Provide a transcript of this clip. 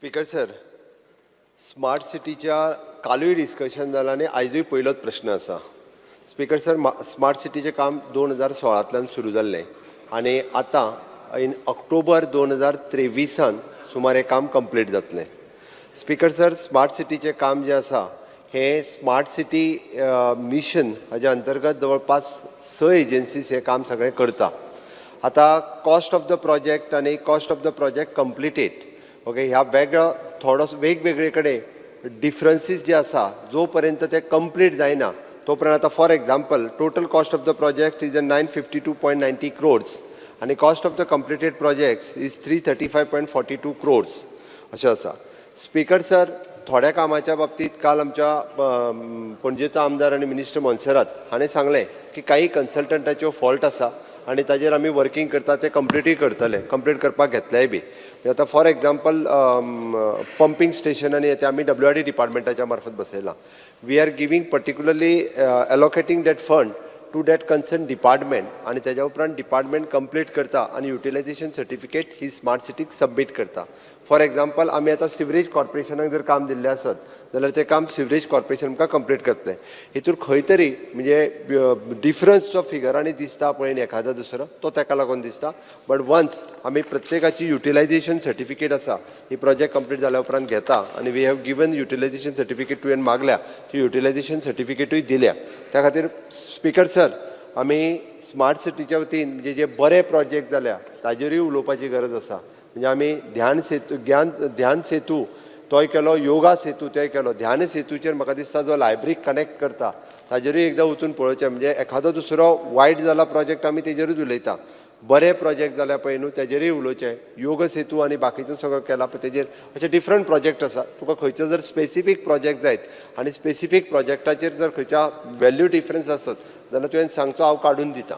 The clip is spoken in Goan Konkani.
स्पीकर सर, स्मार्ट सिटीच्या कालूय डिस्कशन जालां आनी आयजूय पयलोच प्रश्न आसा. स्पीकर सर, स्मार्ट सिटीचें काम 2016तांतल्यान सुरू जाल्लें आनी आतां इन ऑक्टोबर 2023आन सुमार हें काम कंप्लीट जातलें. स्पीकर सर, स्मार्ट सिटीचें काम जें आसा, हें स्मार्ट सिटी मिशन हाज्या अंतर्गत जवळपास स एजन्सीज हें काम सगळें करता. आतां कॉस्ट ऑफ the project आनी cost of the project completed, okay, ह्या वेगळो थोडो वेगवेगळे कडेन डिफरन्सीस जे आसा, जो पर्यंत ते कंप्लीट जायना तो पर्यंत. आतां for example, total cost of the project is a 952.90 crores आनी cost of the completed projects is 335.42 crores अशें आसा. स्पीकर सर, थोड्या कामाच्या बाबतींत काल आमच्या पणजेचो आमदार आनी मिनिस्टर मोन्सेरात हाणें सांगलें की काही कन्सल्टंटाच्यो फॉल्ट आसा आनी ताजेर आमी वर्कींग करता, ते कंप्लिटूय करतले, कंप्लीट करपाक घेतलेय बी. आतां फॉर एग्जाम्पल, पंपींग स्टेशन आनी ते आमी डब्ल्यू आर डी डिपार्टमेंटाच्या मार्फत बसयलां. We are giving, particularly allocating that fund to that concern department आनी तेज्या उपरांत डिपार्टमेंट कंप्लीट करता आनी युटिलायझेशन सर्टिफिकेट ही स्मार्ट सिटीक सबमीट करता. फॉर एग्जाम्पल, आमी आतां सिवरेज कॉर्पोरेशनाक जर काम दिल्लें आसत जाल्यार तें काम सिवरेज कॉर्पोरेशन आमकां कंप्लीट करतलें. हितूर खंय तरी म्हणजे डिफरन्स जो फिगरांनी दिसता पळय न्ही एखादो दुसरो, तो ताका लागून दिसता. बट वन्स आमी प्रत्येकाची युटिलायझेशन सर्टिफिकेट आसा, ही प्रोजेक्ट कंप्लीट जाल्या उपरांत घेता आनी we have given utilization certificate, तुवें मागल्या ती युटिलायझेशन सर्टिफिकेटूय दिल्या. त्या खातीर स्पीकर सर, आमी स्मार्ट सिटीच्या वतीन म्हणजे जे बरे प्रोजेक्ट जाल्या ताजेरूय उलोवपाची गरज आसा. म्हणजे आमी ध्यान सेतू, ज्ञान ध्यान सेतू तोय केलो, योगा सेतू तोय केलो. ध्यान सेतूचेर म्हाका दिसता जो लायब्ररीक कनेक्ट करता ताजेरूय एकदां वचून पळोवचें. म्हणजे एखादो दुसरो वायट जाला प्रोजेक्ट आमी तेजेरूच उलयता, बरे प्रोजेक्ट जाल्या पळय न्हू तेजेरूय उलोवचें. योग सेतू आनी बाकीचो सगळो केला पळय तेजेर अशे डिफरंट प्रोजेक्ट आसा. तुका खंयचो जर स्पेसिफीक प्रोजेक्ट जायत आनी स्पेसिफीक प्रोजेक्टाचेर जर खंयच्या वेल्यू डिफरन्स आसत जाल्यार तुवें सांगचो, हांव काडून दिता.